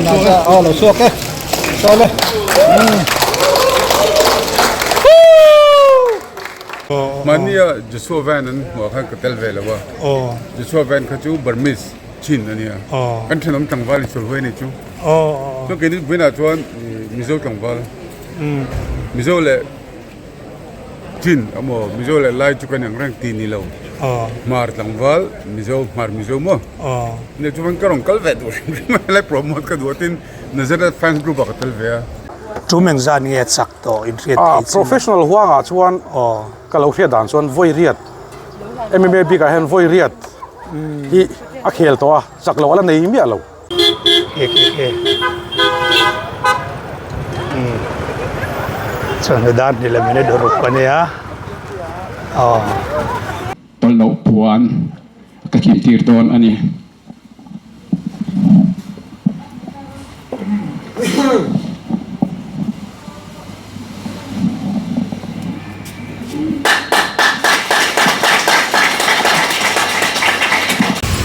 Aw lo chhuak e. Saw le. Mahnia Joshua Van an hmuh ah khan ka tel ve lo a. Joshua Van kha chu Burmese chin a nia. Kan thenawm tlangval insual huai a nih chu. Chuan keini vawiinah chuan Mizo tlangval, Mizo leh Chin emaw Mizo leh Lai chu kan ang reng tih ni lo. Hmar tlangval Mizo Hmar Mizo maw? Nia chuan ka rawn kal ve duh hrim hrim a, helai promote ka duh a tin Nazareth fans group ah ka tel ve a. Tum engzat nge chak tawh in hriat thei chin? Professional huangah chuan ka lo hriat dan chuan vawi riat MMA bikah hian vawi riat hi a khel tawh a, chak loh a la nei miah lo. Chawhnu dar hnih leh minute ruk a nia aw. Tawlh loh puan ka thim tir dawn a ni.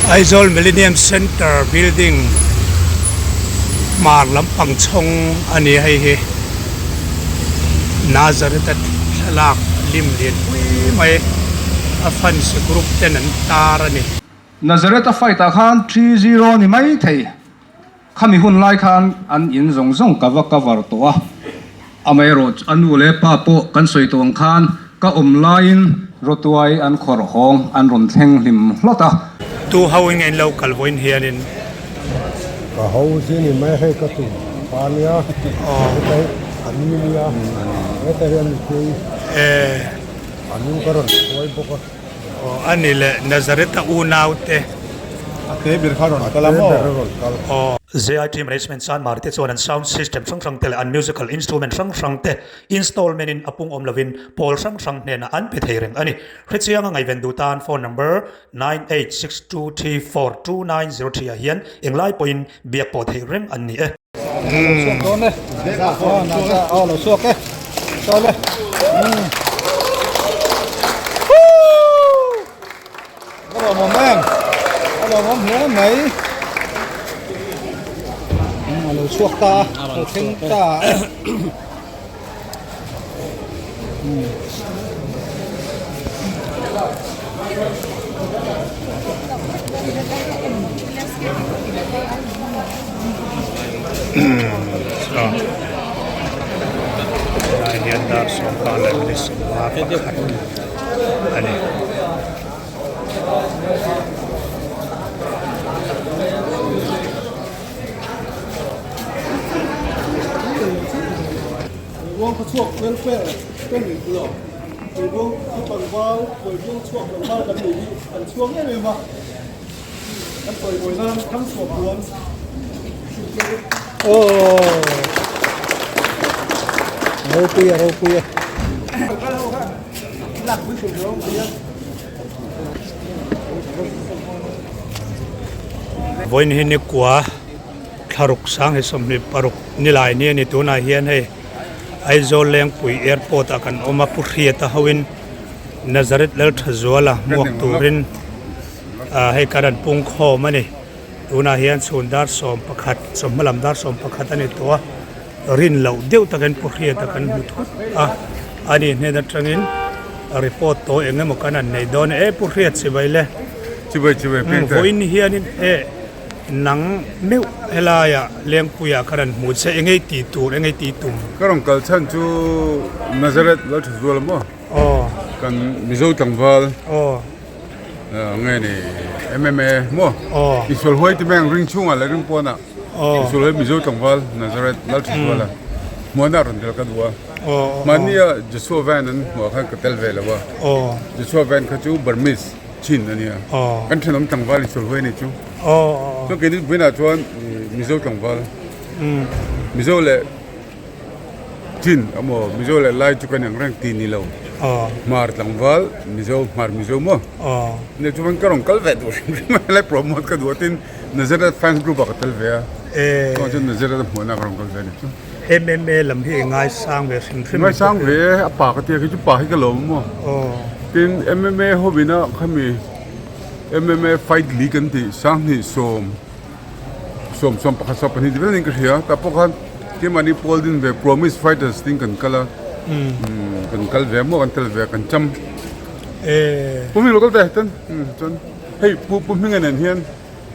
Aizawl Millennium Centre building hmar lampang chhawng a ni hei hi Nazareth a thlalak lim lian pui mai a fans group ten an tar a ni. Nazareth a fight ah khan 3-0 ni mai thei. Khami hun lai khan an in zawng zawng ka va cover tawh a, amaherawh a nu leh pa pawh kan sawi tawh ang khan ka awm laiin rawtuai an khawrh hawng an rawn thleng hlim hlawt a. Tu ho in nge in lo kal vawiin hianin? Ka ho chi ni mai hei ka tum pa nia, heta hi a ni nia, heta hi a nupui, a nu ka rawn hruai bawk a. Aw a ni le, Nazareth-a unaute. A te ber kha rawn kal a maw? A te ber a rawn kal. Aw. ZIT Management Sanmar te chuan an sound system hrang hrang te leh an musical instrument hrang hrang te installment in a pung awm lovin pawl hrang hrang hnenah an pe thei reng a ni. Hrechianga ngaihven duh tan phone number 9862342903 ah hian englai pawhin biak pawh theih reng an ni e. Helai hian dar sawmpa leh ni sawmnga pakhat a ni. Ruang khaw chhuak welfare te nih lo Tuibuang khaw tlangval Tuibuang chhuak tlangval kan nih hi an chhuang em em a kan chawimawi nan Thangchhuah puan Ropui a ropui a. Vawiin hi nikua thlaruk sang hi 26 nilai ni a ni tunah hian hei Aizawl Lengpui Airport ah kan awm a Pu Hriata hoin Nazareth Lalthazuala hmuak turin ah hei kan rawn pung khawm a ni tunah hian chhun dar 11 chawhma lam dar 11 a ni tawh a rin loh deuh takin Pu Hriata kan hmu thut a ani hnen atangin report tawh eng emaw kan han nei dawn e Pu Hriat chibai le Chibai chibai Peter. Vawiin hianin e Nang meuh helaiah Lengpuiah ka rawn hmu che, engei tih tur, engei tih tum? Ka rawn kal chhan chu Nazareth Lalthazuala maw? Aw. Kan Mizo tlangval. Aw. Nge ni MMA maw? Aw. Isual huai ti mai ang ring chhungah leh ring pawnah. Aw. Isual huai Mizo tlangval Nazareth Lalthazuala hmuanah rawn tel ka duh a. Aw. Mahnia Joshua Van an hmuah khan ka tel ve lo a. Aw. Joshua Van kha chu Burmese. Chin a nia. Kan thenawm tlangval insual huai a ni chu. Chuan keini vawiinah chuan Mizo tlangval, Mizo leh Chin emaw Mizo leh Lai chu kan ang reng tih ni lo. Hmar tlangval, Mizo, Hmar Mizo maw? Nia chuan ka rawn kal ve duh hrim hrim a, helai promote ka duh a tin Nazareth fans group ah ka tel ve a. Chuan chuan Nazareth a hmuhna ka rawn kal ve a ni chu. MMA lam hi i ngaisang ve hrim hrim. Ngaisang ve e, a pa ka tia khi chu pa hi ka lo maw. Tin MMA hovin a khami MMA fight league an tih sanghnih sawm Sawm 11 12 ti velin ka hria tah pawh khan keimahni pawl din ve Promise Fighters tiin kan kal a kan kal ve maw kan tel ve a kan cham Pu Hming lo kal teh chuan chuan hei Pu Pu Hminga nen hian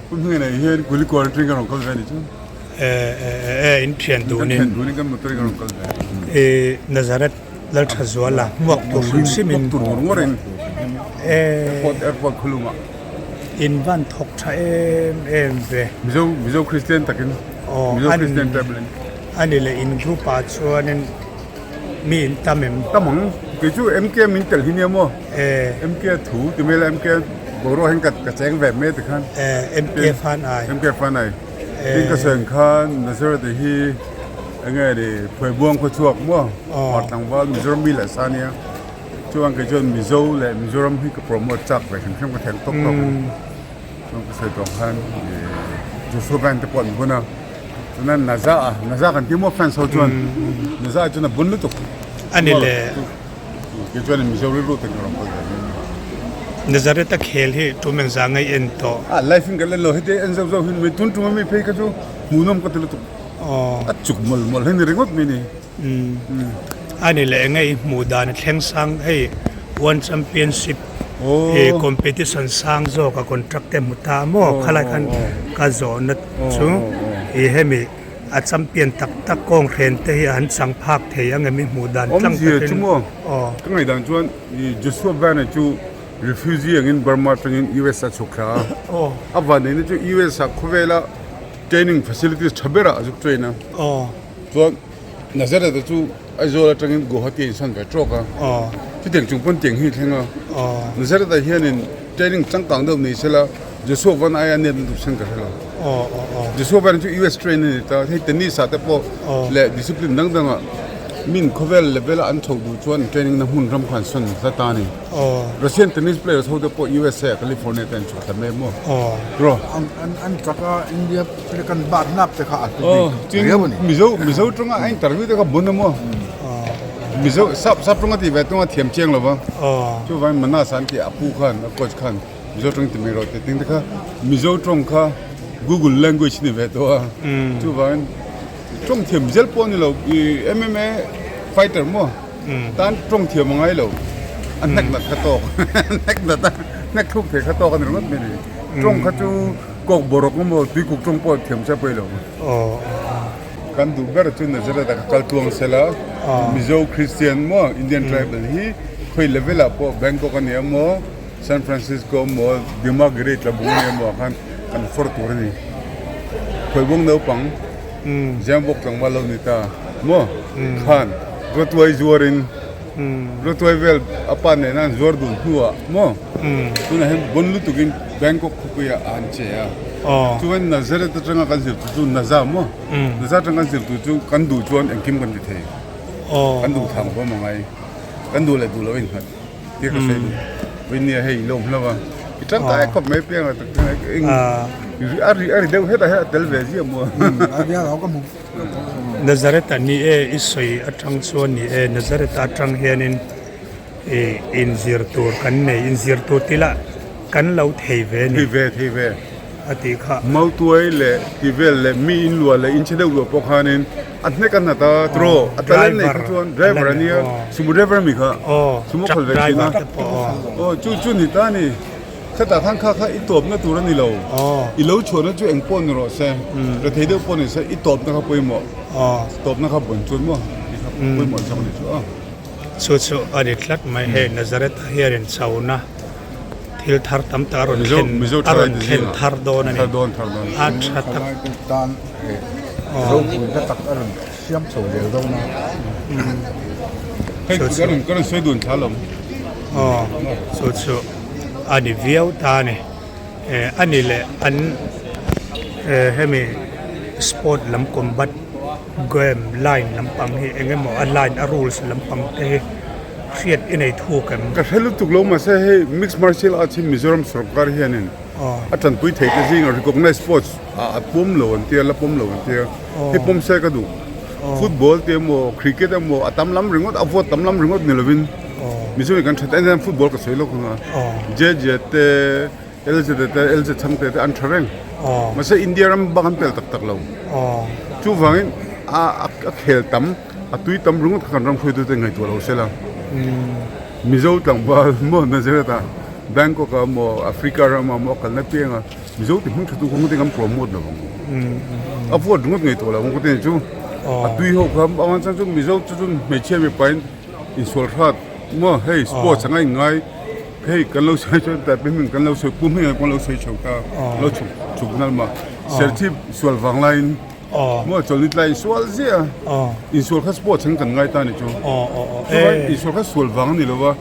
Pu Hminga nen hian Kulikawn atangin kan rawn kal ve a nih chu in thian dunin kan thian dunin kan motor in kan rawn kal ve Nazareth Lalthazuala hmuak tur hrim hrimin hmuak tur ngawr ngawrin airport airport khulumah In van thawk tha em em ve. Mizo Mizo Kristian takin Mizo Kristian tribal in. Ani leh in group ah chuanin mi in tam em? Tam ang. Kei chu MK min tel hi nia maw? MK thu ti mai la MK boruak hian ka ka cheng ve mai ti khan. MK fan ai. MK fan ai. Tin ka sawi ang khan Nazareth hi enge ni Phuaibuang khawchhuak maw? Hmar tlangval Mizoram mi leh sa nia. Chuan kei chuan Mizo leh Mizoram hi ka promote chak ve hrim hrim ka thleng tawk tawk a chuan ka sawi tawh khan Joshua Van te pawh an bun a chuan Naza a Naza kan tih maw fans ho chuan Naza chuan a bun lutuk a ni le kei chuan Mizo rilru ten ka rawn kal ve Nazareth a khel hi tum engzah ngai en tawh a live in kan en lo heti en zauh zauh hi tun tum ami phei kha chu hmuhnawm ka ti lutuk a chuk mawlh mawlh hi ni ringawt mai ni. A ni leh enge i hmuh dan a thleng sang hei one championship ih competition sang zawk a contract te hmu ta maw khalai khan ka zawhna chu ih hemi a champion tak tak kawng hren te hi an chang phak thei ang em i hmuh dan tlang takin aw ka ngaihdan chuan ih Joshua Van-a chu refugee angin Burma atangin US a chhuk thla a a vanneihna chu US ah khawvela training facilities tha berah a zuk train a. Chuan Nazareth-a chu Aizawl atangin Guwahati a insawn ve tawk a, chutiang chung pawn tiang hi a thleng a. Nazareth-ah hianin training changkang deuh nei sela Joshua Van aia nep lutuk sen ka hre lo. Joshua Van chu US train a ni ta, hei tennis-ah te pawh leh discipline dang dangah min khawvel level-a an chhoh duh chuan training na hmun ram kha an sawn hla ta a ni. Russian tennis players ho te pawh USA California te an chhuah ta mai maw? Tiraw? An chak a India Thil kan bat nap te kha a hlu bik riau a ni. Mizo Mizo tawnga a interview te kha bun a maw? Mizo sap sap tawnga ti ve tawnga thiam chiang lo va. Chuvangin Manas an tih a pu khan a coach khan Mizo tawng ti mai rawh tih ting te kha Mizo tawng kha Google language ni ve tawh a. Chuvangin tawng thiam zel pawh a ni lo i MMA fighter maw tan tawng thiam a ngai lo. A hnek nat kha tawk hnek nat a hnek thluk thei kha tawk a ni ringawt mai ni. Tawng kha chu Kawk borok emaw tuikuk tawng pawh thiam se pawi lo. Kan duh ber chu Nazareth ah ka kal tluang sela, Mizo Christian maw Indian tribal hi khawi level ah pawh Bangkok a ni emaw San Francisco emaw Dimagiri Tlabung a ni emaw ah khan kan fawr tur a ni. Khawibuang naupang Ziangbawk tlangval lo ni ta maw khan Rawtuai zuarin Rawtuai vel a pa nena an zuar dun hnuah maw tunah hian bon lutukin Bangkok khawpuiah a han che a. Chuan Nazareth atanga kan zir tur chu Naza maw? Naza atanga kan zir tur chu kan duh chuan engkim kan ti thei. Kan duh thang huam a ngai. Kan duh leh duh loh a innghat tia ka sawi duh. Vawinia hei i lo awm hlauh a, i tangkai khawp mai piang a a ri a ri deuh hetah hian a tel ve ziah maw? Nazareth ah ni e i sawi atang chuan ni e Nazareth atang hianin ih inzir tur kan nei inzir tur tih lah kan lo thei ve ni. Thei ve thei ve. A tih kha. Mautuai leh tivel leh mi in luah leh in chhe deuh luah pawh khanin a hnek a hnat a tiraw a talent nei kha chuan driver a nia sumo driver a mi kha sumo khal ve thin a aw chu chu ni ta a ni. Khatah khan kha kha i tawpna tur a ni lo. I lo chhuahna chu eng pawh ni rawh se, rethei deuh pawh ni se, i tawpna kha pawimawh. Tawpna kha bawn chuan maw i kha pawimawh zawk a ni chu a. Chu chu a ri tlat mai hei Nazareth ah hianin chona thil thar tam tak a rawn thlen a rawn thlen thar dawn a ni. A tha tak. Tan ropuina tak a rawn siam chho zel dawn a. Hei ka rawn ka rawn sawi dun thla lawm. Aw chu chu. A ni viau ta a ni. Eh a ni leh an eh hemi sport lam combat game line lampang hi eng emaw a line a rules lampang te hi hriat i nei thuk em? Ka hre lutuk lo mahse hei mixed martial arts hi Mizoram sorkar hianin a tanpui thei te zinga recognized sports ah a pawm lo an tia la pawm lo an tia hei pawm se ka duh. Football te emaw cricket emaw a tam lam ringawt a vote tam lam ringawt ni lovin Mizoram kan that en hian football ka sawi lawk ang a JJ te LZ te LZ chhangte te an tha reng. Mahse India ram bak an pel tak tak lo. Chuvangin a khel tam, a tui tam ringawt kha kan ram hruaitute ngaihtuah lo sela. Mizo tlangval maw Nazareth ah Bangkok ah maw Africa ram ah maw a kalna piang a Mizo ti hming thatu kha ngawtin kan promote lo ang. A vote ringawt ngaihtuah lo ang ngawtin chu a tui ho kha a chang chu Mizo chu chu hmeichhia mipa in insual hrat maw hei sports anga inngai hei kan lo sawi chuan tlai hming kan lo sawi pu hming ang kan lo sawi chho ta lo chhuk chhuk nal mah Serchhip sual vang laiin maw chawlhni tlai insual ziah a insual kha sports ang kan ngai ta ni chu chuvang insual kha sual vang a ni lo va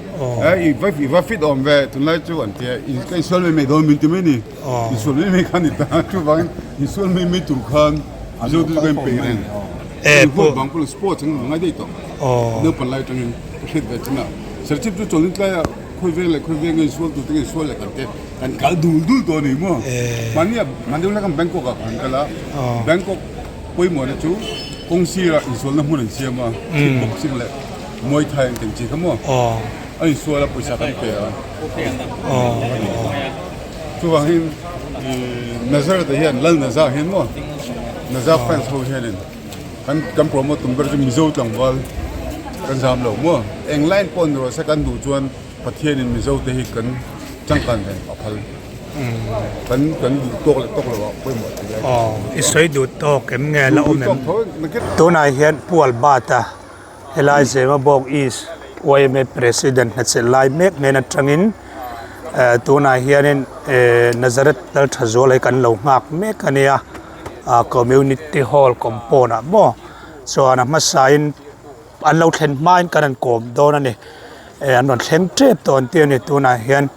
i va i va fit awm ve tunlai chu an tia ka insual mai mai dawn min ti mai ni insual mai mai kha a ni ta chuvangin insual mai mai tur khan Mizo te chu ka inpeih reng inhuat vang pawh sports ang kan ngai daih tawh naupan lai atangin ka hriat ve chin a Serchhip chu chawlhni tlaiah khawi veng leh khawi veng a insual tur te ka insual leh kan te Kan kal dul dul tawh a ni maw? Mahni ah mahni hunlai khan Bangkok ah kan kal a, Bangkok pawimawhna chu kawng sirah insualna hmun an siam a, kickboxing leh Muay Thai an tih ang chi kha maw? A insual a pawisa kan pe a, chuvangin Nazareth ah hian Lal Naza hian maw Naza fans ho hianin kan kan promote tum ber chu Mizo tlangval kan zam lo maw? Eng line pawh ni rawh se kan duh chuan Pathianin Mizote hi kan changkan ve a phal. Kan kan duh tawk leh tawk lo ah pawimawh tih lai. Aw, i sawi duh tawk em nge la awm em? Tunah hian Pu Albert-a helai Zemabawk East yma President hnachhelh lai mek hnen atangin tunah hianin Nazareth Lalthazuala hi kan lo nghak mek a nia, Community Hall compound ah maw chuan a hmasain An lo thlen hmain kan han kawm dawn a ni. Eh an rawn thleng tep tawh an ti a ni tunah hian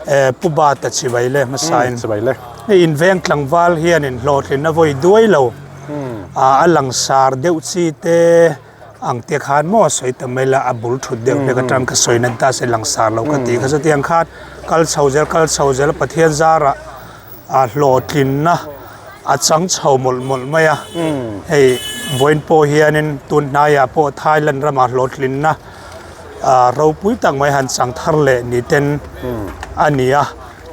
eh Pu Bata chibai le hmasain chibai le. Hei inveng tlangval hianin hlawhtlinna vawi duai lo ah a langsar deuh chi te ang te khan maw sawi ta mai la a bul thut deuh hlek atang ka sawi nan ta se langsar lo ka tih kha chutiang khan kal chho zel kal chho zel Pathian zarah A hlawhtlinna a chang chho mawlh mawlh mai a, hei vawiin pawh hianin tun hnaiah pawh Thailand ramah hlawhtlinna ropui tak mai han chang thar leh ni ten a ni a,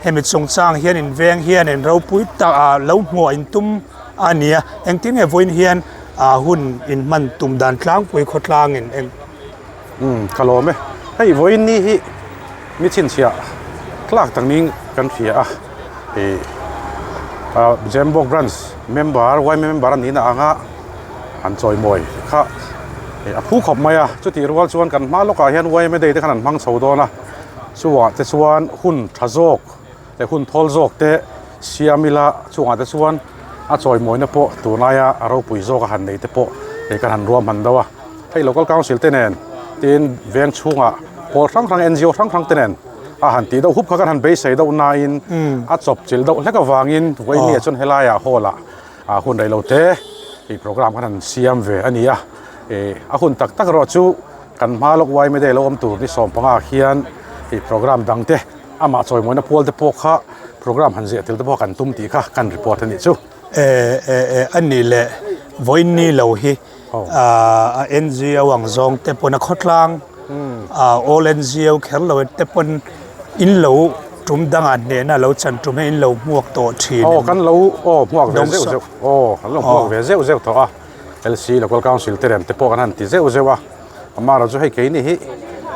hemi chungchang hian inveng hianin ropui tak ah lo hmuah in tum a ni a, engtin nge vawiin hian hun inhman tum dan tlangpui khawtlangin eng. Umm ka lawm e. Hei vawiin ni hi mi chhinchhiah tlak tak niin kan hria a, ih ah Jambok branch member yma member a nihna anga an chawimawi kha ih a phu khawp mai a, chutih rual chuan kan hma lawkah hian yma day te khan an hmang chho dawn a, chuvah te chuan hun tha zawk leh hun thawl zawk te siam ila chungah te chuan a chawimawina pawh tunlaia a ropui zawk a han nei te pawh ih kan han ruahman deuh a. Hei local council te nen tin veng chhungah pawl hrang hrang NGO hrang hrang te nen a han tih deuh hup kha kan han beisei deuh nain a chawp chilh deuh hlek avangin vawinia chuan helaiah hall ah ah hun reilo te ih program kan han siam ve a ni a ih a hun tak tak erawh chu kan hma lawk yma day lo awm tur ni sawmpanga khian ih program dang te amah chawimawina pual te pawh kha program han ziah tel te pawh kan tum tih kha kan report a nih chu. Eh eh eh a nih leh vawiin ni lo hi. A NGO ang zawng te pawn a khawtlang all NGO kher lo te pawn in lo tum dangah hnehna lo chan tum hi in lo hmuak tawh thin. Aw kan lo aw hmuak ve zeuh zeuh aw kan lo hmuak ve zeuh zeuh tawh a LC local council te rem te pawh kan han ti zeuh zeuh a amaherawhchu hei keini hi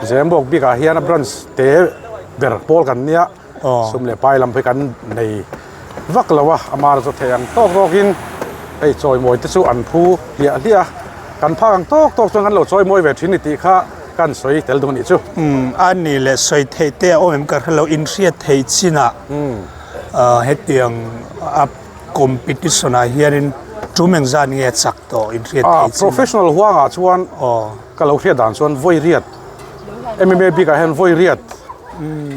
Zembawk bikah hian a branch te ber pawl kan nia. Sum leh pai lam hi kan nei vak lo a, amah chu theih ang tawk tawkin hei chawimawi te chu an phu hliah hliah a, kan phak ang tawk tawk chuan kan lo chawimawi ve thin ni tih kha kan sawi tel duh a nih chu. Umm a ni leh sawi theih te a awm em ka hrelo inhriat theih chinah hetiang a competition ah hianin tum engzat nge a chak tawh inhriat theih chinah. Professional huangah chuan ka lo hriat dan chuan vawi riat MMA bikah hian vawi riat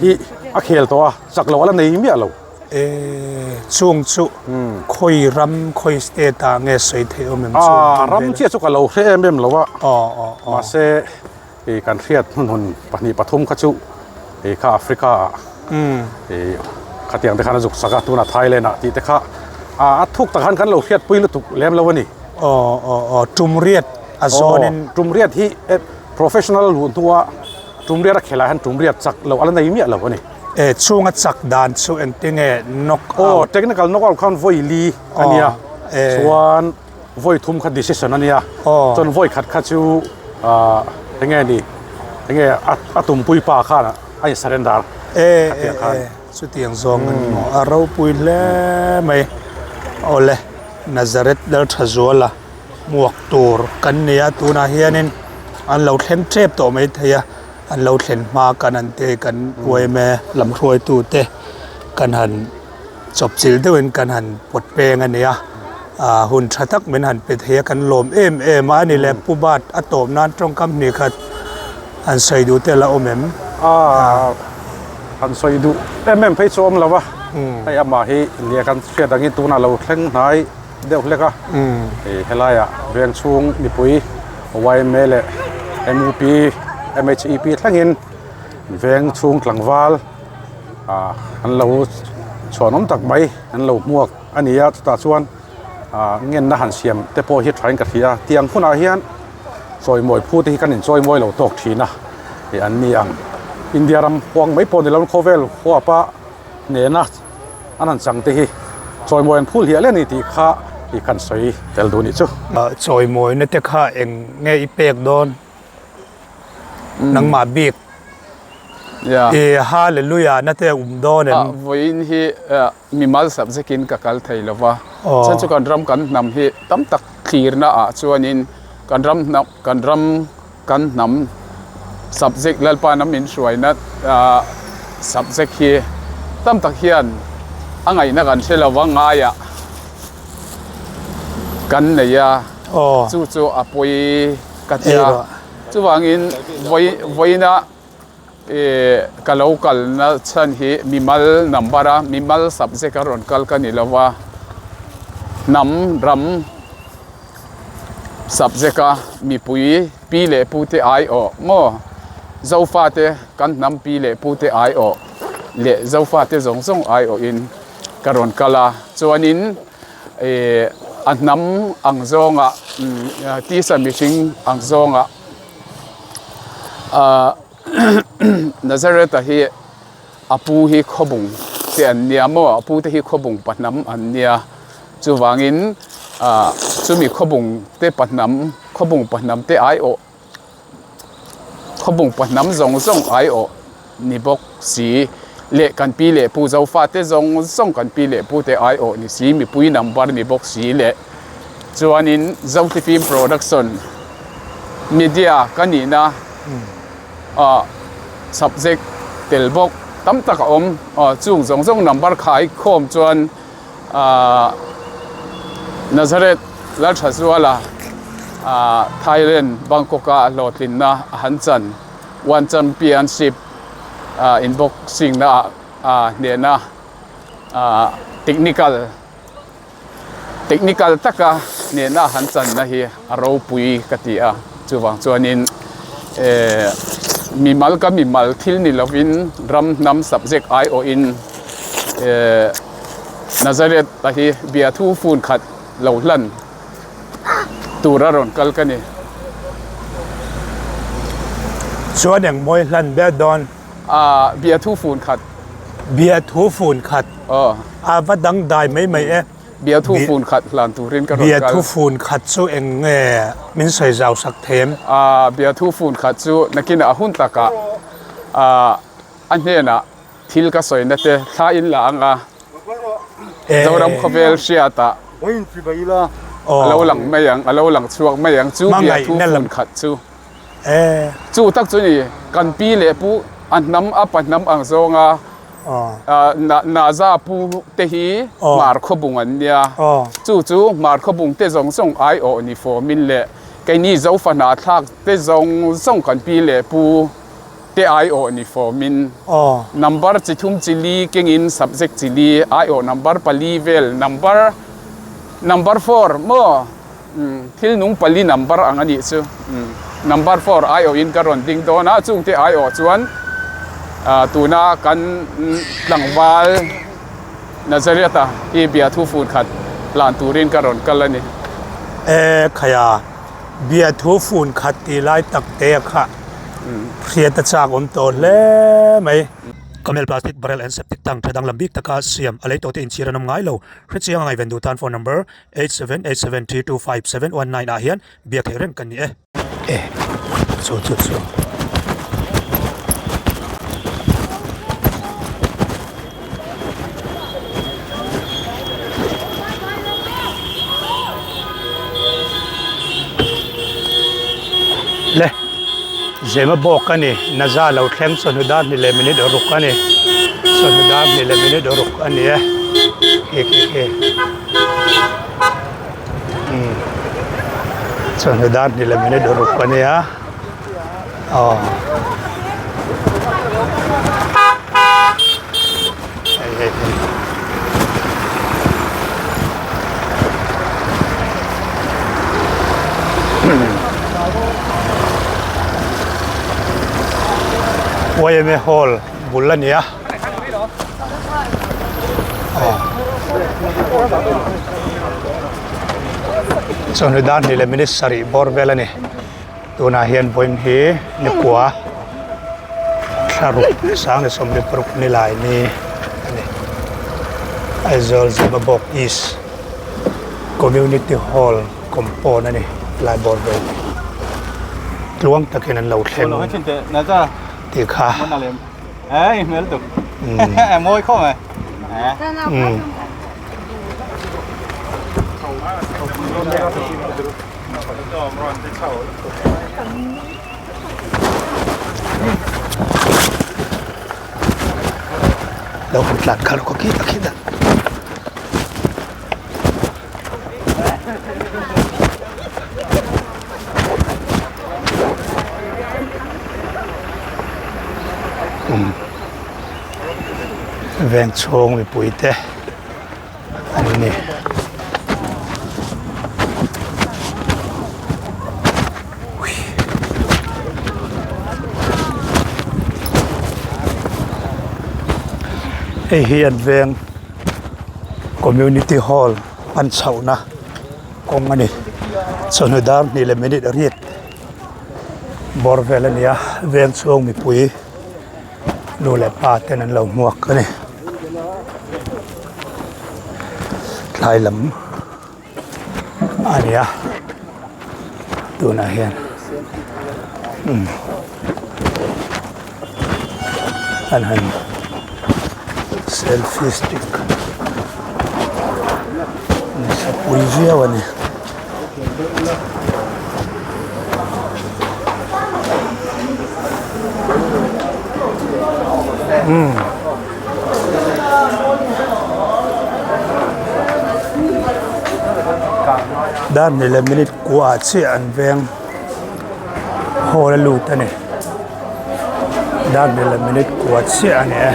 hi a khel tawh a, chak loh a la nei miah lo. Eh, chung chu khawi ram, khawi state ah nge sawi theih awm em chu? Ah, ram chiah chu ka lo hre em em lo a, mahse ih kan hriat hmunhmun pahnih pathum kha chu ih kha Africa ah ih khatiang te khan a zuk sak a, tunah Thailand ah tih te kha a thuk tak khan kan lo hriatpui lutuk lem lo a ni. Aw, aw, aw, tum riat a zawnin. Tum riat hi professional luh hnua. Tumriat a khelh ah hian tumriat chak loh a la nei miah lo a ni. E chunga chak dan chu engtinge knock out? Aw technical knock out khan vawi li a nia chuan vawi thum kha decision a nia chuan vawi khat kha chu ah enge ni enge a tumpui pa khan a in surrender e e chutiang zawng an maw a ropui hle mai awle Nazareth Lalthazuala hmuak tur kan nei a tunah hianin an lo thleng tep tawh mai thei a. An lo thlen hma kan han te kan uaime lam hruaitu te kan han chawpchilh deuhin kan han pawt peng a nia ah hun tha tak min han pe thei a kan lawm em em a ani le Pu Bat a tawp nan tawngkam hnih khat han sawi duh te la awm em? Ah han sawi duh em em phei chu awm lo a hei amah hi nia kan hriat angin tunah lo thleng hnai deuh hlek a hei helaiah veng chhung mipui yma leh mup mhep thlengin veng chhung tlangval ah an lo chhuanawm tak mai an lo hmuak a ni a chutah chuan ah ngenna han siam te pawh hi thain ka hria a tiang hunah hian chawimawi phu te hi kan inchawimawi lo tawk thin a ih an ni ang India ram huang mai pawh ni lo khawvel huapa nena an han chang te hi chawimawi an phul hial a ni tih kha i kan sawi tel duh nih chu. Chawimawina te kha eng nge i pek dawn? Nangmah bik i Hallelujah na te um dawn em? Vawiin hi mimal subject in ka kal thei lo va, chhan chu kan ram kan hnam hi tam tak thlirna ah chuanin kan ram hnam kan ram Kan hnam subject Lalpa hnam min hruaina subject hi tam tak hian a ngaihna kan hre lo va, ngaiah kan nei a, chu chu a pawi ka ti a. Chuvangin vawiina ka lo kalna chhan hi mimal number a, mimal subject a rawn kal ka ni lo va, hnam ram. Subject a mipui pi leh pu te aiawh maw Zofa te kan hnam pi leh pu te aiawh leh Zofa te zawng zawng aiawh in ka rawn kal a chuanin ih a hnam ang zawnga tisa mihring ang zawnga ah Nazareth a hi a pu hi khawbung te an nia maw a pu te hi khawbung pahnam an nia chuvangin ah chumi khawbung te pahnam khawbung pahnam te aiawh khawbung pahnam zawng zawng aiawh ni bawk si leh kan pi leh pu zofa te zawng zawng kan pi leh pu te aiawh ni si mipui number ni bawk si leh chuanin Zotifim production media ka nihna. ah subject tel bawk tam tak a awm ah chung zawng zawng number khai khawm chuan ah Nazareth Lalthazuala ah Thailand Bangkok a hlawhtlinna a han chan one championship ah in boxing na ah ah hnehna ah technical. Technical taka nena han channa hi a ropui ka ti a, chuvang chuanin eh mimal ka mimal thil ni lovin ram hnam subject aiawhin eh Nazareth a hi biathu phone khat lo hlan tur a rawn kal ka ni. Chuan engmawi hlan ber dawn? Ah biathu phone khat. Biathu fun khat. Aw. A va dangdai mai mai e. Biathu fun khat hlan turin ka rawn kal. Biathu fun khat chu eng nge min sawi zau sak thei em? Ah biathu fun khat chu nakinah a hun takah ah a hnenah thil ka sawina te thla in la ang a. Zoram khawvel hriatah a lo lang mai ang, a lo lang chhuak mai ang chu biathu fun khat chu. Chu tak chu ni, kan pi leh pu a hnam a pa hnam ang zawnga Naza pu te hi Hmar khawbung an nia. Chu chu Hmar khawbung te zawng zawng aiawh ni fawmin leh keini Zofa hnathlak te zawng zawng kan pi leh pu te aiawh ni fawmin number chi thum chi li kengin subject chi li aiawh number pali vel number number four maw. Thil nung pali number ang a nih chu. Number four aiawhin ka rawn ding dawn a, chungte aiawh chuan tuna kan tlangval Nazareth-a hi biathu fun khat hlan turin ka rawn kal a ni. E khaia, biathu fun khat tih lai tak te kha hriat a chak awm tawh hle mai. Camel plastic barrel and septic tank tha danglam bik taka siam a lei tawhte inchhir an awm ngai lo. Hrechianga ngaihven duh tan phone number 8787325719 ah hian biak theih reng kan ni e. E chu chu chu. Le Zema bawk a ni Naza lo thleng chawhnu dar hnih leh minute ruk a ni chawhnu dar hnih leh minute ruk a ni e khi khi khi umm chawhnu dar hnih leh minute ruk a nia aw hei hei hei. YMA hall bul a ni a chawhnu dar hnih leh minute sarih bawr vel a ni tunah hian vawiin hi nikua thla ruk sang leh 16 ni lai ni a ni Aizawl Zemabawk East Community Hall compound a ni lai bawr vel tluang takin an lo thleng tih kha. Lo han tlan khalh kawk hi a khi ta. Veng chhung mipui te an ni. Hei hi an veng Community Hall hman chhohna kawng a ni. Chawhnu dar hnih leh minute riat bawr vel a ni a, veng chhung mipui nu leh pa ten an lo hmuak a ni. Tlai lam a ni a tunah hian umm an han selfie stick nasa pui viau a ni. Dar hnih leh minute kuah chiah an veng hall a lut a ni dar hnih leh minute kuah chiah a ni e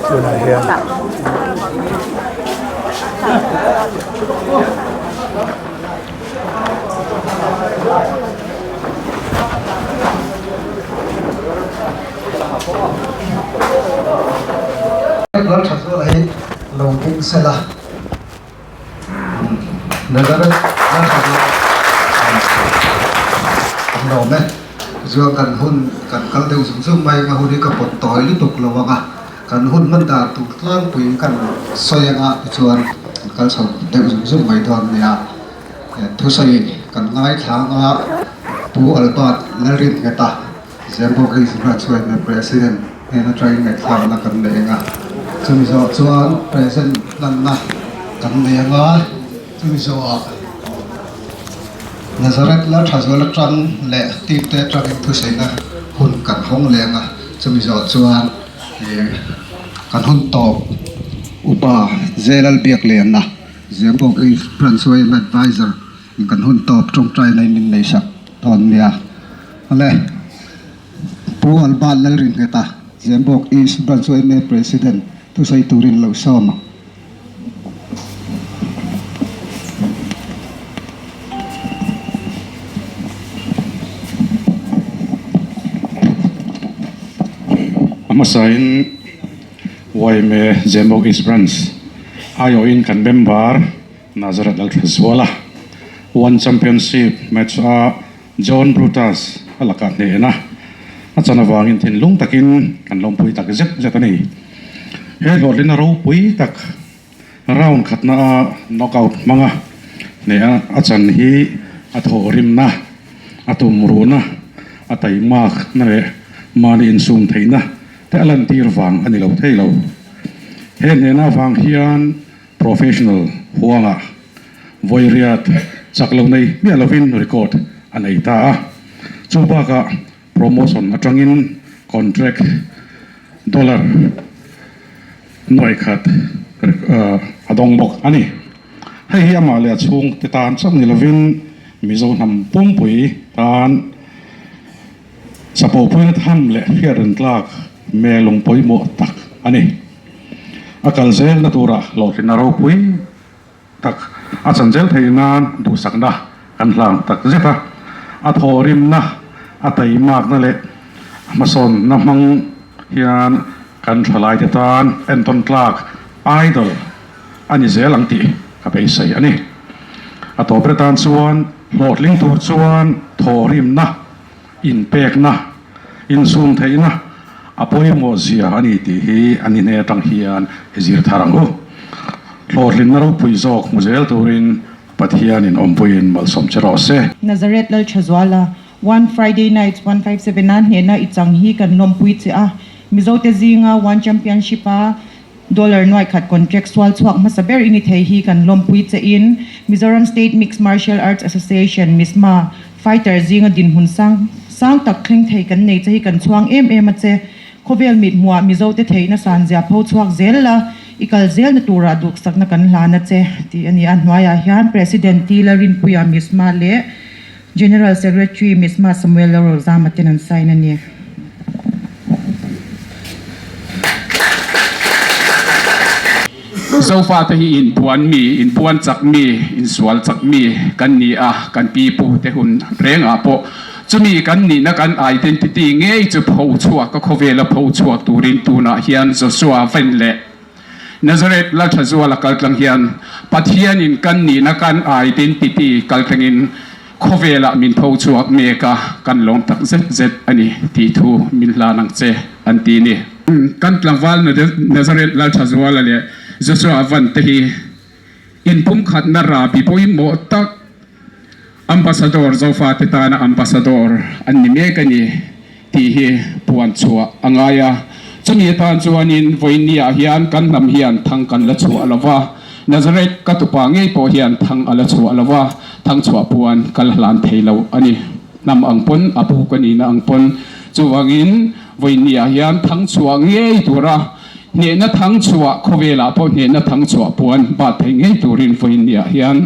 tunah hian. Lal tha zuala hi lo ding sela Nazareth Lal tha zuala an lawm e. Tichuan kan hun kan kal deuh zung zung mai anga hun hi ka pawt tawi lutuk lo ang a, kan hun hman dan tur tlangpui kan sawi anga tichuan kan kal chho deuh zung zung mai dawn nia. Thusawi kan ngaithla anga Pu Albert Lalringheta Zimbabwe Graduate President hnen atangin ngaihthlakna kan nei anga, chumi zawh chuan present hlanna kan nei anga, chumi zawhah Nazareth Lalthazual atang leh team te atangin thusaina hun kan hawng leh anga, chumi zawh chuan kan hun tawp Upa Zelalbiakliana Zimbabwe Branch Advisor Kan hun tawp tawngtaina in min nei sak dawn nia. Awle, Pu Albert Lalringheta, Zembawk East Branch yma President thusawi turin lo sawm ang. A hmasain yma Zembawk East Branch aiawhin kan member Nazareth Lalthazuala One Championship match a John Brutus a lakah hnehna. A chan avangin thinlung takin kan lawmpui tak zet zet a ni. He hlawhtlinna ropui tak round khatna a knockout hmanga hneh a chan hi a thawhrimna, a tumruhna, a taimakna leh mahni insum theihna te a lantir vang a ni lo thei lo. He hnehna avang hian professional huangah vawi riat chak lo nei hmiah lovin record a nei ta a. Chu bakah promotion atangin contract dollar nuai khat a dawng bawk a ni. Hei hi amah leh a chhungte tan chauh ni lovin Mizo hnam pumpui tan Chapopuina tham leh hriat tlak melung pawimawh tak a ni. A kal zelna turah hlawhtlinna ropui tak a chan zel theih nan duhsakna kan hlang tak zet a. A thawhrimna, a taimakna leh a hmasawnna hmang hian kan thalaite tan entawn tlak idol a ni zel ang tih ka beisei a ni. A tawp ber tan chuan hlawhtling tur chuan thawhrimna Inpekna, insum theihna a pawimawh zia a ni tih hi a ni hne atang hian i zir thar ang u. Hlawhtlinna ropui zawk hmu zel turin Pathianin awmpuiin malsawm che rawh se. Nazareth Lalthazuala, One Friday Nights 157 a hnehna i chang hi kan lawmpui che a, Mizote zinga One Championship a Dollar nuaikhat contract sual chhuak hmasa ber i ni thei hi kan lawmpui che in Mizoram State Mixed Martial Arts Association, MISMA, fighter zinga dinhmun sang sang tak thleng thei kan nei che hi kan chhuang em em a che. Khawvel mit hmuah Mizote theihna san zia pho chhuak zel la, i kal zelna turah duhsakna kan hlan a che, tih a ni a. Hnuaiah hian President T. Lalrinpuia MISMA leh General Secretary Misma Samuel Lalrozama ten an sign a ni. Zofate hi inpuan mi, inpuan chak mi, insual chak mi kan ni a, kan pi pu te hun rengah pawh chumi kan nihna kan identity ngei chu pho chhuak a khawvela pho chhuak turin tunah hian Joshua ven leh Nazareth Lalthazuala kaltlang hian Pathianin kan nihna kan identity kaltlangin khawvelah min tho chhuak mek a, kan lawm tak zet zet a ni tih thu min hlan ang che an ti ni. Kan tlangval Nazareth Lalthazuala leh Joshua Van te hi inpumkhatna rabi pawimawh tak Ambassador Zofate tana Ambassador an ni mek a ni tih hi puan chhuah a ngai a. Chumi atan chuanin vawiinniah hian kan hnam hian thang kan la chhuah lo va, Nazareth ka tupa ngei pawh hian thang a la chhuah lo va, thang chhuah puan ka la hlan thei lo a ni. Hnam ang pawn, a pu ka nihna ang pawn. Chuvangin vawiinniah hian thang chhuah ngei tura hnehna thang chhuah khawvelah pawh hnehna thang chhuah puan bat thei ngei turin vawiinniah hian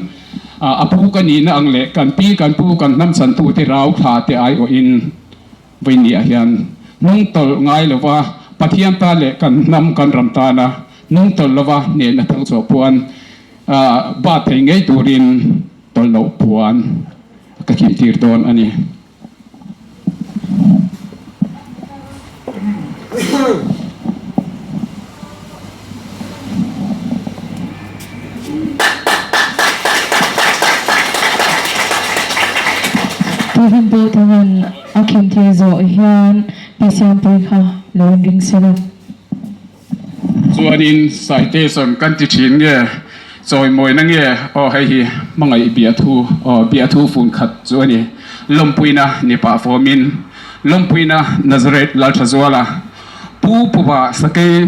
A pu ka nihna ang leh kan pi kan pu kan hnam chantute rau thla te aiawhin vawinia hian hnung tawlh ngai lova Pathian tan leh kan hnam kan ram tana hnung tawlh lova hnehna thang chhuah puan bat thei ngei turin tawlh loh puan ka khintir dawn a ni. Pu Hlimpawlthanga'n a khintir zawh hian Pi Siampui kha lo inring sela. Chuanin citation kan ti thin nge, chawimawina nge, aw hei hi hmangaih biathu, aw biathu fun khat chu a ni. Lawmpuina ni pah fawmin, lawmpuina Nazareth Lalthazuala, Pu Phuba Sakei,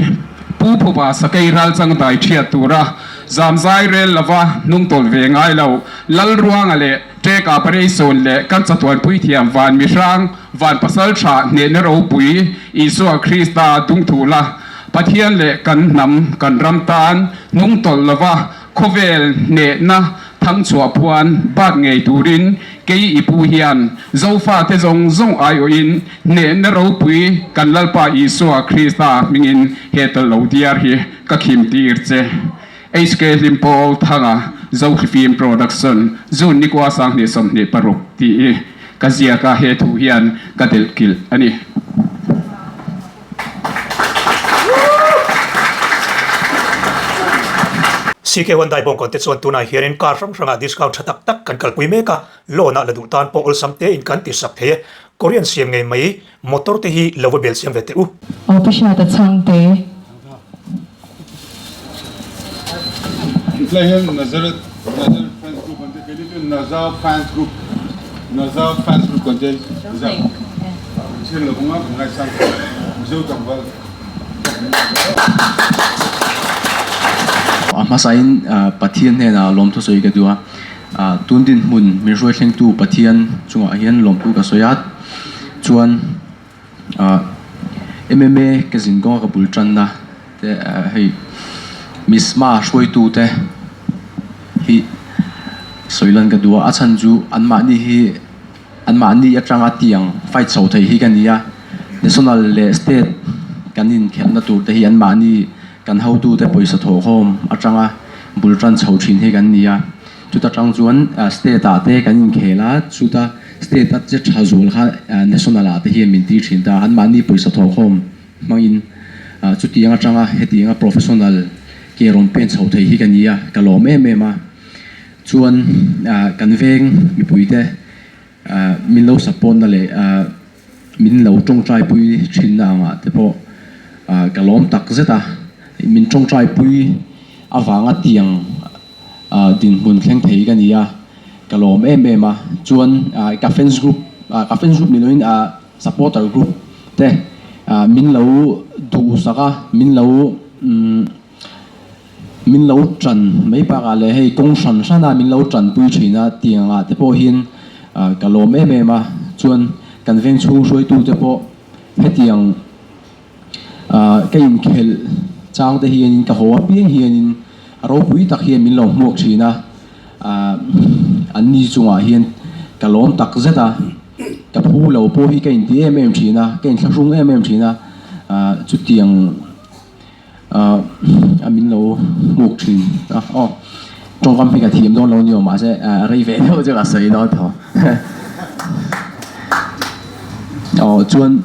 Pu Phuba Sakei ralchang dai thiat tura zamzai rel lova hnungtawlh ve ngai lo, Lalruanga leh Ṭeka Pareisawn leh kan chatuanpui thiam van mihrang, Van pasal tha hnehna ropui Isua Krista dungthu la, Pathian leh kan hnam, kan ram tan hnung tawlh lova khawvel hnehna thangchhuah phuan bat ngei turin kei i pu hian Zofate zawng zawng aiawhin hnehna ropui kan Lalpa Isua Krista hmingin he tawlh lo diar hi ka khim tir che. HK Hlimpawl Thanga Zohlifim Production June nikua 2026 tih i ka ziak a, he thu hian ka delh kilh a ni. CK Hyundai bawngkawn te chuan tunah hianin car hrang hrangah discount tha tak tak kan kalpui mek a, loan ah la duh tan pawh awlsam tein kan ti sak thei e. Korean siam ngei mai motor te hi lo va bel siam ve teh u. Aw pu Hriata chhangte. Tlai hian Nazareth Nazareth fans group an ti keini chu Naza fans group Naza fans group kan ti a chhiar lo kawng a kan ngaisang Mizo tlangval. A hmasain Pathian hnenah lawmthu sawi ka duh a, tun dinhmun min hruai thlengtu Pathian chungah hian lawmthu ka sawi a, chuan MMA ka zin kawnga ka bul tanna te hei Misma hruaitute hi sawi lan ka duh a, a chhan chu anmahni hi. Anmahni atanga tiang fight chho thei hi ka ni a, National leh State kan inkhelhna tur te hi anmahni kan hotute pawisa thawhkhawm atanga bul tan chho thin hi kan ni a. Chuta tang chuan State ah te kan inkhel a, chuta State a che tha zual kha National ah te hian min tir thin ta a, anmahni pawisa thawhkhawm hmangin chutiang atanga hetianga professional ke rawn pen chho thei hi ka ni a, ka lawm em em a. Chuan kan veng mipuite min lo support na leh min lo tawngtai pui thinna angah te pawh ka lawm tak zet a, min tawngtai pui avanga tiang dinhmun thleng thei ka ni a, ka lawm em em a. Chuan ka fans group, ka fans group ni loin supporter group te min lo duhsak a, min lo. Min lo tan mai bakah leh hei kawng hran hrana min lo tanpui thin a tih angah te pawh hian ka lawm em em a, chuan kan veng chhung hruaitute pawh hetiang ka inkhelh chang te hianin ka haw apiang hianin a ropui tak hian min lo hmuak thin a, an ni chungah hian ka lawm tak zet a, ka phu lo pawh hi ka inti em em thin a, ka inthlahrung em em thin a, chutiang. A min lo hmuk thin a aw tawngkam hi ka thiam dawn lo ni aw mahse rei ve deuh chu ka sawi dawn tho aw chuan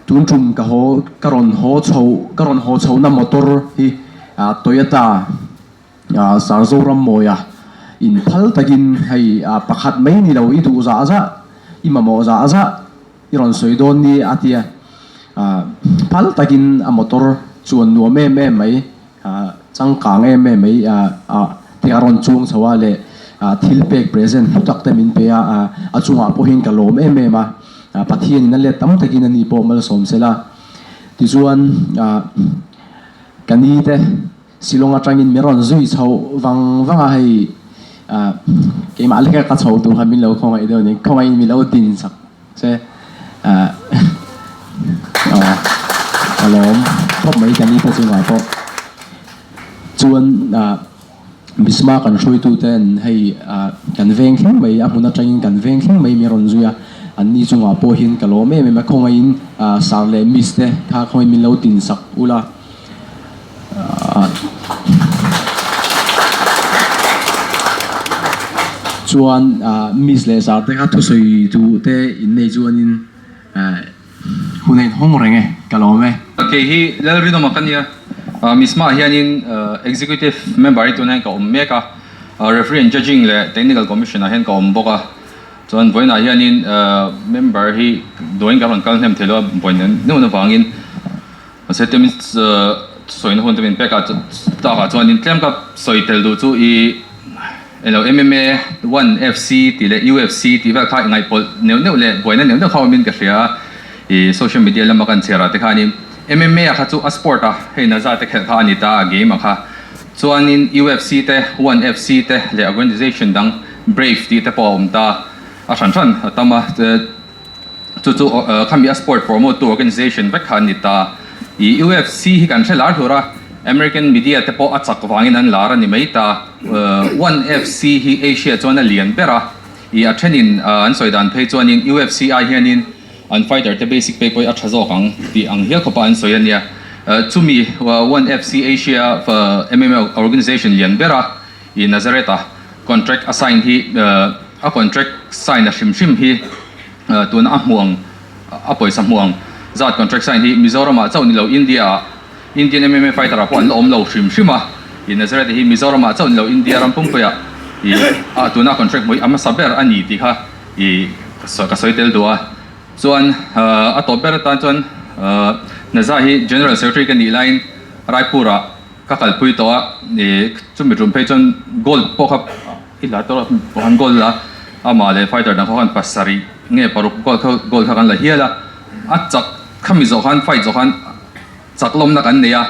tun tum ka haw ka rawn haw chho ka rawn haw chho na motor hi Toyota Sarzoram mawia in phal takin hei pakhat mai ni lo i duh zah zah i mamawh zah zah. I rawn sawi dawn ni a tia. Phal takin a motor chuan nuam em em mai, changkang em em mai te a rawn chuang chho a leh thil pek present hlu tak te min pe a, a chungah pawhin ka lawm em em a, Pathianin a let tam takin a ni pawh malsawm sela. Tichuan ka ni te. Shillong atangin min rawn zui chho vang vang a, hei keimah leka ka chho tur kha min lo khawngaih deuh a ni, khawngaihin min lo din sak che ka lawm khawp mai ka ni te chungah pawh chuan Bisma kan hruaitu ten hei kan veng thleng mai a hmun atangin kan veng thleng mai min rawn zui a, an ni chungah pawh hian ka lawm em em a, khawngaihin sir leh miss te kha khawngaihin min lo din sak ula. Chuan Miss leh Sir te kha thusawi duh te in nei chuanin hun a inhawng reng e, ka lawm e. Kei hi Lalrinawma ka nia, Miss Mah hianin Executive Member hi tunah hian ka awm mek a, Referee and Judging leh Technical Commission ah hian ka awm bawk a, chuan vawiinah hianin member hi duain ka rawn kal hnem thei lo a, vawiin neuh neuh vangin. Mahse te min sawina hun te min pek ah tak ah chuanin tlem ka sawi tel duh chu i elo MMA one FC tih leh UFC tih vel kha i ngaihpawlh neuh neuh leh buaina neuh neuh kha awmin ka hria a i social media lama kan chhiar ah te khanin MMA ah kha chu a sport a hei naza te khelh kha a ni ta a game ah kha chuanin UFC te one FC te leh organization dang Brave tih te pawh a awm ta a hran hran a tam a. Chu chu khami a sport promote tu organization vek kha an ni ta. I UFC hi kan hre lar hlur a, American media te pawh a chak vangin an lar a ni mai ta. One FC hi Asia chuan a lian ber a, i a thenin an sawi dan phei chuanin UFC ai hianin an fighter te basic pay pawh hi a tha zawk ang tih ang hial khawpa an sawi a nia. Chumi One FC Asia MMA organization lian ber a i Nazareth a contract a sign hi a contract sign a hrim hrim hi tuna a hmuh ang a pawisa hmuh ang zat contract sign hi Mizoram ah chauh ni lo India ah Indian MMA fighter ah pawh an la awm lo hrim hrim a i Nazareth hi Mizoram ah chauh ni lo India ram pumpuiah i a tuna contract hmuh hi a hmasa ber a ni tih kha i. ka sawi tel duh a. Chuan a tawp ber atan chuan Naza hi General Secretary ka nih laiin Raipur-ah ka kalpui tawh a, chumi tum phei chuan gold pawh kha i hla tawh a, han gold la amah leh fighter dang kha khan pasarih nge paruk gold kha gold kha kan la hial a, a chak khami zawh khan fight zawh khan chak lawmna kan nei a,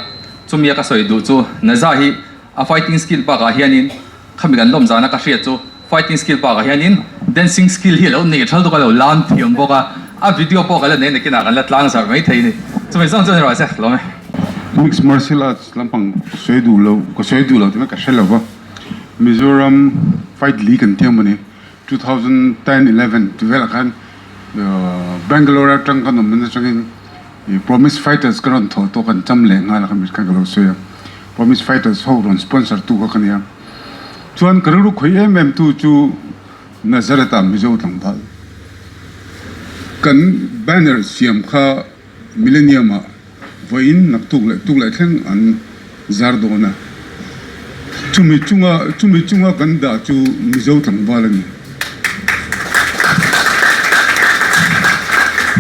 chumi a ka sawi duh chu Naza hi a fighting skill bakah hianin Khami kan lawm zana ka hriat chu fighting skill bakah hianin dancing skill hi a lo nei thal tuk a lo lam thiam bawk a, a video pawh kan la nei nakinah kan la tlang zarh mai thei a ni. Chumi zawng chu a ni rawh se, lawm e. Mixed martial arts lampang ka sawi duh lo, ka sawi duh lo tih mai ka hre lo va, Mizoram fight league an tiang mawni 2010, 11 ti velah khan Bangalore atang kan awm atangin I Promise Fighters ka rawn thawh tawh kan cham leh nghal a kha mit khan ka lo sawi a, Promise Fighters ho rawn sponsor tu kha ka nia. Chuan ka rilru khawi em em tu chu Nazareth ah Mizo tlangval kan banner siam kha Millennium ah vawiin naktuk leh tuk leh thleng an zar dawn a, chumi chunga chumi chunga kan dah chu Mizo tlangval a ni.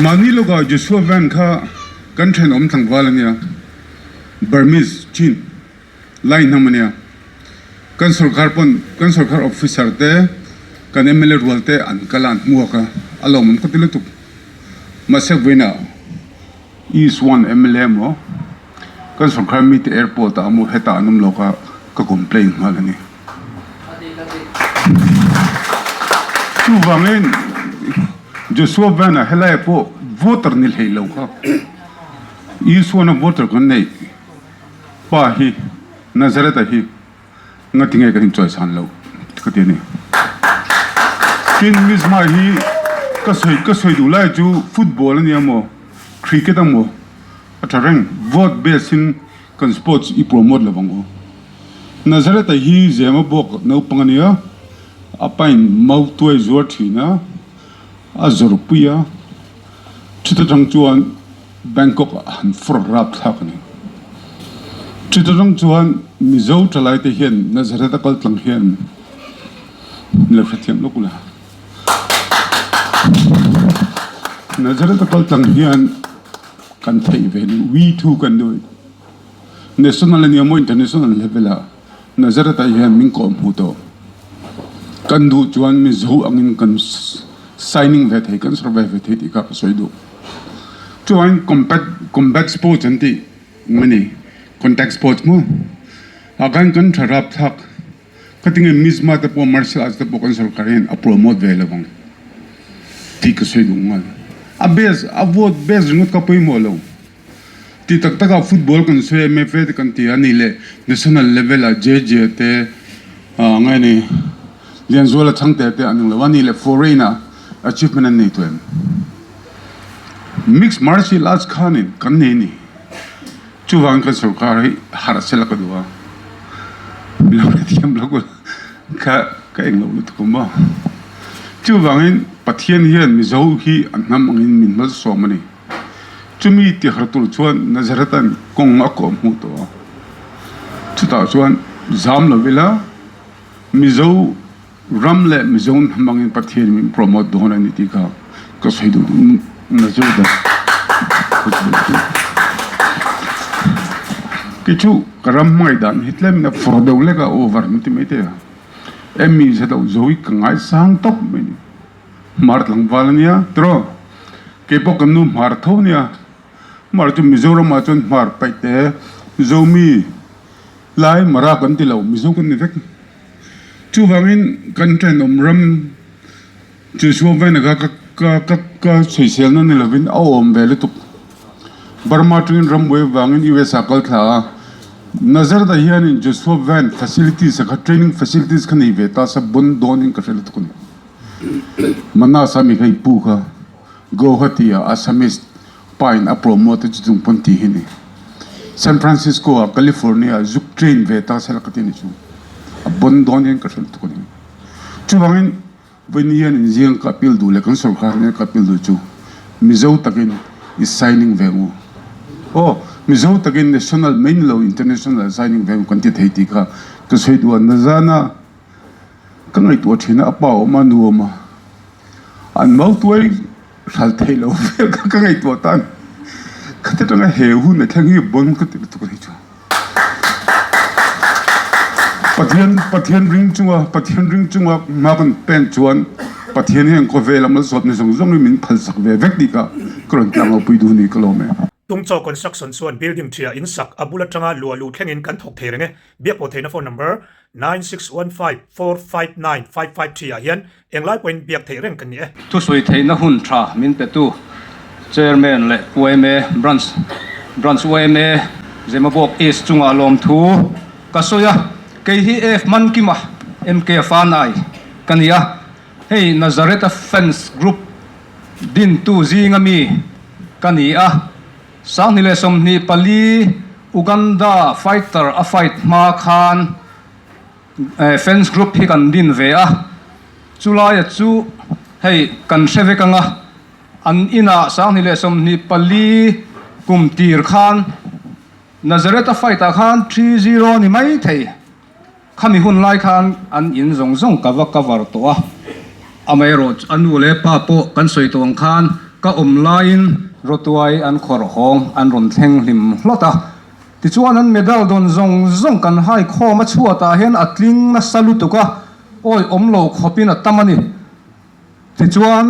Mahni lawkah Joshua Van kha kan thenawm tlangval a nia, Burmese, Chin, lai hnam a nia. Kan sorkar pawn kan sorkar officer te kan mla rual te an kal a an hmuak a, a lawmawm ka ti lutuk. Mahse vawiinah East one mla emaw kan sorkar mite airport ah emaw hetah an awm lo kha ka complain nghal a ni. Chuvangin Joshua Van-a helai ah pawh voter ni hlei lo kha East one a voter kan neih pa hi Nazareth-a hi Ngati nge kan inchawisan loh ka ti a ni. Tin, Mizma hi ka sawi ka sawi duh lai chu football a nia maw, cricket a maw a tha reng. Vote base in kan sports i promote lo vang u. Nazareth-a hi Zema bawk naupang a nia, a pain mau tuai zuar thin a, a zawrhpui a, chuta tang chuan Bangkok ah han fur rap thlak a ni. Chuta tang chuan Mizo thalai te hian Nazareth a kal tlang hian lo hrethiam lawk ula. Nazareth a kal tlang hian kan theih ve ni, we too can do it. National a nia maw international level ah Nazareth ah hian min kawh hmu tawh. Kan duh chuan Mizo angin kan signing ve thei, kan survive ve thei tih kha ka sawi duh. Chuan combat combat sports an tih mai ni, contact sports maw? Ah khan kan tha rap thlak ka tinge Mizma te pawh martial arts te pawh kan sorkar hian a promote ve lo ang tih ka sawi duh nghal. A base a vote base ringawt kha pawimawh lo. Ti tak tak a football kan sawi a MFA te kan ti a nih leh national level ah JJ te ah nge ni Lianzuala Chhangte te an ang lo a nih leh foreign ah achievement an nei tawh em? Mixed martial arts khanin kan nei a ni. Chuvangin kan sorkar hi harh sela ka duh a, mi lo hrethiam lo kul kha ka eng lo lutuk awm a. Chuvangin Pathian hian Mizo hi a hnam angin min malsawm a ni. Chumi tihar tur chuan Nazareth-a'n kawng a kawh hmuh tawh a. Chutah chuan zam lo ila Mizo ram leh Mizo hnam angin Pathian min promote dawn a ni tih kha ka sawi duh Nazareth-a Kei chu ka ram hmangaih dan hi tlem in a fur deuh lek a, over an ti mai thei a. Emmy zet loh zo hi ka ngaisang tawp mai a ni. Hmar tlangval a nia tiraw? Kei pawh kan nu hmar tho a nia. Hmar chu Mizoramah chuan hmar paih te Zomi lai Mara kan ti lo, Mizo kan ni vek. Chuvangin kan thenawm ram Joshua Vena kha ka ka ka ka sawiselna ni lovin a awm ve lutuk. Burma atangin rambuai avangin US ah kal thla a. Nazareth ah hianin Joshua Van facilities a kha training facilities kha nei ve ta sa bon dawnin ka hre lutuk a ni. Manasa mi kha i pu kha Guwahati ah Assamese pa in a promote a chuchung pawn ti hi ni. San Francisco ah California ah zuk train ve ta sela ka ti ni chu. A bon dawn hian ka hre lutuk a ni. Chuvangin vawiin hian in zing ka appeal duh leh kan sorkar nen ka appeal duh chu Mizo takin i signing ve ngu. Aw Mizo takin national mai ni lo international signing ve ngu kan ti thei tih kha ka sawi duh a. Nazana Ka ngaihtuah thin a, a pa awm a, nu awm a. An mautuai hral theih loh vel kha ka ngaihtuah tan khati atanga he hun a thleng hi bon ka ti lutuk a ni chu. Pathian Pathian ring chunga Pathian ring chunga hma kan pen chuan Pathian hian khawvel a malsawmna zawng zawng hi min phalsak ve vek tih kha ka rawn tlang lo pui duh a ni ka lawm e. Tungchaw Construction chuan building ṭhiah in sak a bul aṭanga luah luh thlengin kan thawk thei reng e. Biakpawh theihna phone number 9615459553 ah hian englai pawhin biak theih reng kan ni e. Thusawi theihna hun tha min petu Chairman leh yma Branch Branch yma Zemabawk East chungah lawmthu ka sawi a, kei hi F Mankima MK Fanai ka ni a, hei Nazareth-a Fans Group dintu zinga mi ka ni a. 2024 Uganda fighter a fight hma khan fans group hi kan din ve a, chulaia chu hei kan hre vek anga an inah 2024 kum tir khan Nazareth a fight ah khan 3-0 ni mai thei. Khami hun lai khan an in zawng zawng ka va cover tawh a, amaherawh a nu leh pa pawh kan sawi tawh ang khan ka awm laiin rawtuai an khawrh hawng an rawn thleng hlim hlawt a, tichuan an medal dawn zawng zawng kan hai khawm a chhuatah hian a tling nasa lutuk a, awi awm lo khawpin a tam a ni. Tichuan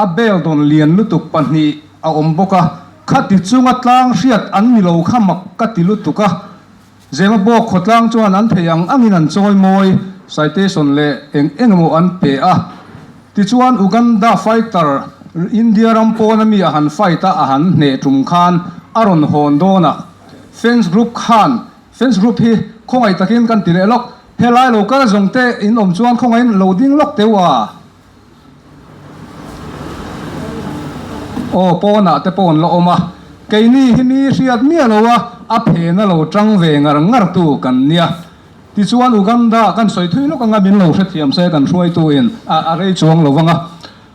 a bel dawn lian lutuk pahnih a awm bawk a, khati chunga tlang hriat an ni lo kha mak ka ti lutuk a. Zemabawk khawtlang chuan an thei ang angin an chawi mawi, citation leh eng eng emaw an pe a. Tichuan Uganda fighter India ram pawna mi a han fight a, a han hneh tum khan a rawn hawn dawn a. Fans group khan, fans group hi khawngaih takin kan ti leh lawk, helai lo kal zawng te in awm chuan khawngaihin lo ding lawk teuh a. Aw pawnah te pawh an la awm a, keini hi mi hriat miah lo a, a phena lo tang ve ngar ngar tu kan nia. Tichuan Uganda kan sawi thui lawk anga min lo hrethiam se kan hruaitu in a rei chuang lo vang a.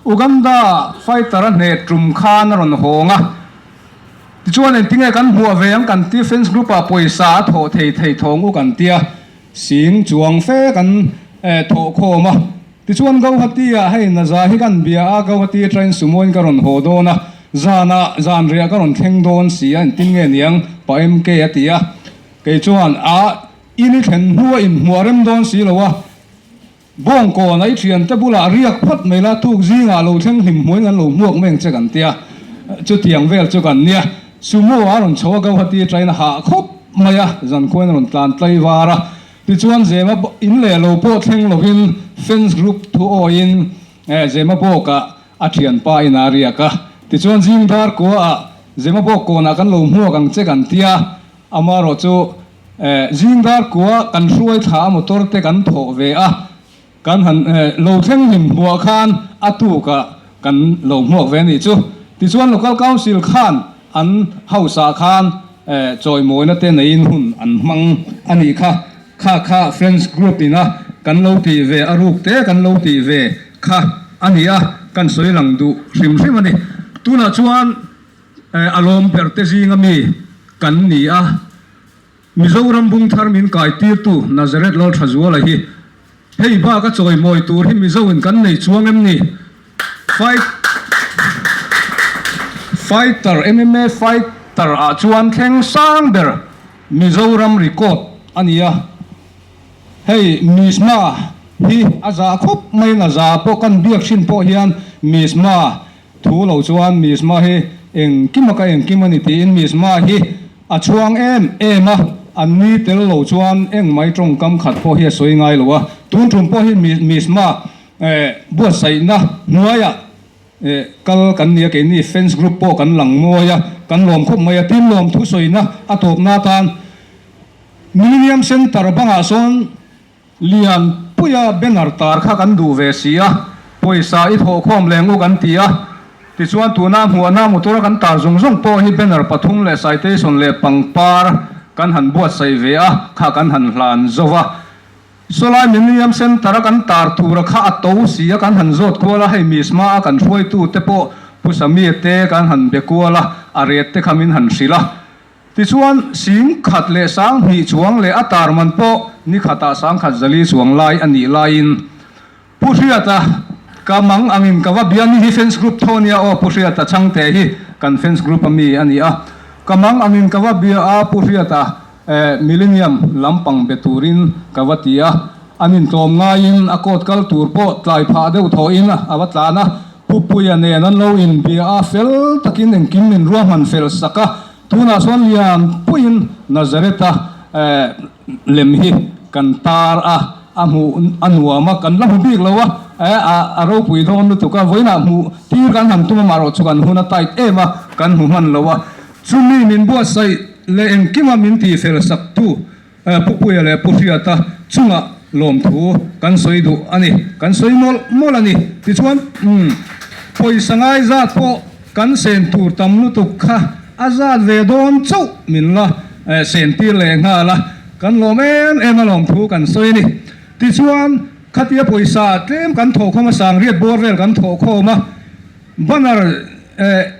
Uganda fighter a hneh tum khan a rawn hawng a, tichuan engtinge kan hmuah ve ang kan ti fans group ah pawisa a thawh thei thei thawng u kan tia, sing chuang fe kan thawh khawm a. Tichuan Gauhati-ah hei Naza hi kan bia a, Gauhati atangin Sumoin ka rawn haw dawn a, zanah zanriah ka rawn thleng dawn si a, engtin nge niang Pa MK a ti a, kei chuan a in i thlen hnu a inhmuah rem dawn si lo a, Bawngkawn a i thiante bulah riak phawt mai la, tuk zingah lo thleng hlim hmuin kan lo hmuak mai ang che kan ti a, chutiang vel chu kan nia. Sumo a rawn chho a, Gauhati atangin a hah khawp mai a, zankhuain a rawn tlan tlai var a. Tichuan Zema in leh lo pawh thleng lovin fans group thu awiin Zema bawkah a thianpa in a riak a. Tichuan zing dar kuaah Zema bawk kawnah kan lo hmuak ang che kan tia, amaherawh chu zing dar kua kan hruai thla a motor te kan thawh ve a, kan han lo thleng hlim hmuah khan a tukah kan lo hmuak ve a nih chu. Tichuan Local Council khan an house ah khan chawimawina te neiin hun an hmang a nih kha. Kha kha Friends Group ina kan lo tih ve a ruk te kan lo tih ve kha a ni a, kan sawi lang duh hrim hrim a ni. Tunah chuan a lawm ber te zinga mi kan ni a. Mizoram bung thar min kai tirtu Nazareth Lalthazuala hi hei bak a chawimawi tur hi Mizo in kan nei chuang em ni? Fight Fighter MMA fighter ah chuan thleng sang ber Mizoram record a ni a, hei Misma hi a zah khawp mai in a za pawh kan biak thin pawh hian Misma Thu lo chuan Misma hi engkim a ka engkim a ni tiin Misma hi a chhuang em em a, an ni tel lo chuan engmai tawngkam khat pawh hi a sawi ngai lo a, tun tum pawh hi Misma buatsaihna hnuaiah kal kan ni a, keini fans group pawh kan lang mawi a, kan lawm khawp mai a, tin lawm thusawina a tawpna atan Millennium Centre bangah sawn Lian puia banner tar kha kan duh ve si a, pawisa i thawhkhawm leng u kan ti a, tichuan tuna hmuahna motor a kan tar zawng zawng pawh hi banner pathum leh citation leh pangpar kan han buatsaih ve a, kha kan han hlan zo va. Sawlai Millennium Centre a kan tar tura kha a to si a kan han zawt kual a, hei Misma a kan hruaitu te pawh Pu Samia te kan han be kual a, a ret te kha min han hrilh a. Tichuan, sing khat leh sang hnih chuang leh a tar man pawh ni khatah sang khat zali chuang lai a nih laiin Pu Hriata Ka mang angin ka va bia ni hi fans group tho ania aw Pu Hriata Chhangte hi kan fans group a mi a ni a. Ka mang angin ka va bia a Pu Hriata Millennium lampang be turin ka va ti a. An intlawm ngaiin a court kal tur pawh tlai phah deuh thawhin a va tlan a. Pu Puia nen an lo inbia a, fel takin engkim min ruahman fel sak a. Tunah chuan lian puiin Nazareth-a lem hi kan tar a, a hmuh a nuam a, kan la hmu bik lo a, a ropui dawn lutuk a, vawiinah hmuh tir kan han tum a, mahrawh chu kan hun a tight em a, kan hmu hman lo a. Chumi min buatsaih leh engkima min tihfel saktu Pu Puia leh Pu Hriata chungah lawmthu kan sawi duh a ni, kan sawi mawlh mawlh a ni. Tichuan, umm, pawisa ngai zat pawh kan sen tur tam lutuk kha a zat ve dawn chauh min la sen tir leh nghal a, kan lawm em em a lawmthu kan sawi a ni. Tichuan, khatia pawisa tlem kan thawhkhawm a, sangriat bawr vel kan thawhkhawm a, banner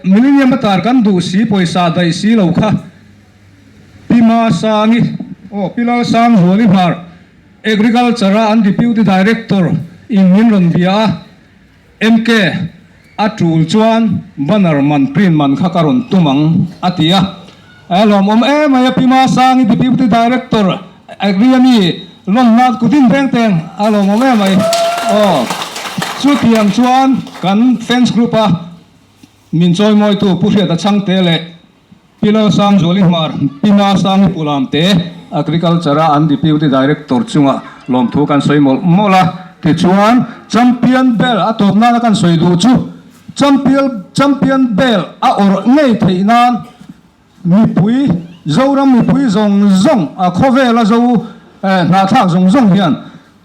Millennium a tar kan duh si pawisa daih si lo kha, Pi Masangi, aw Pi Lalsangzuali Hmar, Agriculture a an Deputy Director in min rawn bia a, MK, a tul chuan banner man print man kha ka rawn tum ang a ti a. A lawmawm em mai a Pi Masangi Deputy Director Agri a mi lawn nan kutin veng teng a lawmawm em mai. Aw chutiang chuan kan fans group a min chawimawitu Pu Hriata Chhangte leh Pi Lalsangzuali Hmar, Pi Masangi Pulamte, Agriculture a an Deputy Director chungah lawmthu kan sawi mawlh mawlh a. Tichuan, Champion Bell a tawp nana kan sawi duh chu Champion Champion Bell a awrh ngei theih nan mipui, Zoram mipui zawng zawng, a khawvela Zo hnahthlak zawng zawng hian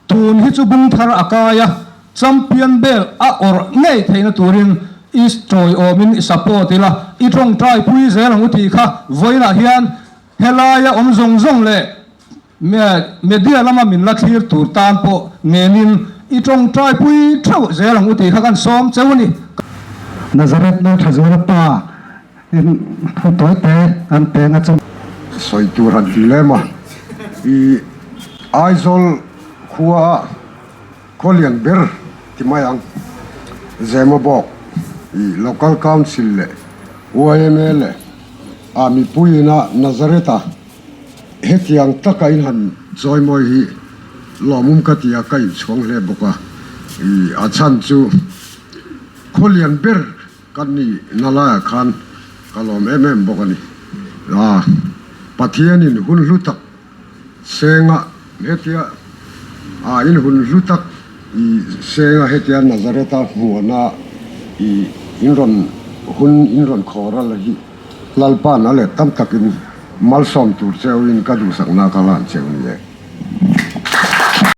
Tun hi chu bung thar a kai a, champion bel a awrh ngei theihna turin i tawiawmin i support ila, i tawngtai pui zel ang u tih kha vawiinah hian helaia awm zawng zawng leh media lama min la thlir tur tan pawh ngenin i tawngtai pui theuh zel ang u tih kha kan sawm cheu a ni. Nazareth Lalthazuala pa in thu tawi te an peng a chu. Sawi tur han ti lem a, i Aizawl khua a khaw lian ber ti mai ang, Zemabawk i Local Council leh yma leh a mipui ina Nazareth a hetiang taka in han chawimawi hi lawmawm ka ti a, ka inchhuang hle bawk a, i a chhan chu khaw lian ber Ka ni na laiah khan ka lawm em em bawk a ni. A, Pathianin hun hlu tak senga hetia a in hun hlu tak i senga hetia Nazareth-a hmuhna i in rawn hun in rawn khawr a la hi Lalpa'n a let tam takin malsawm tur cheuin ka duhsakna ka hlan cheu ni e.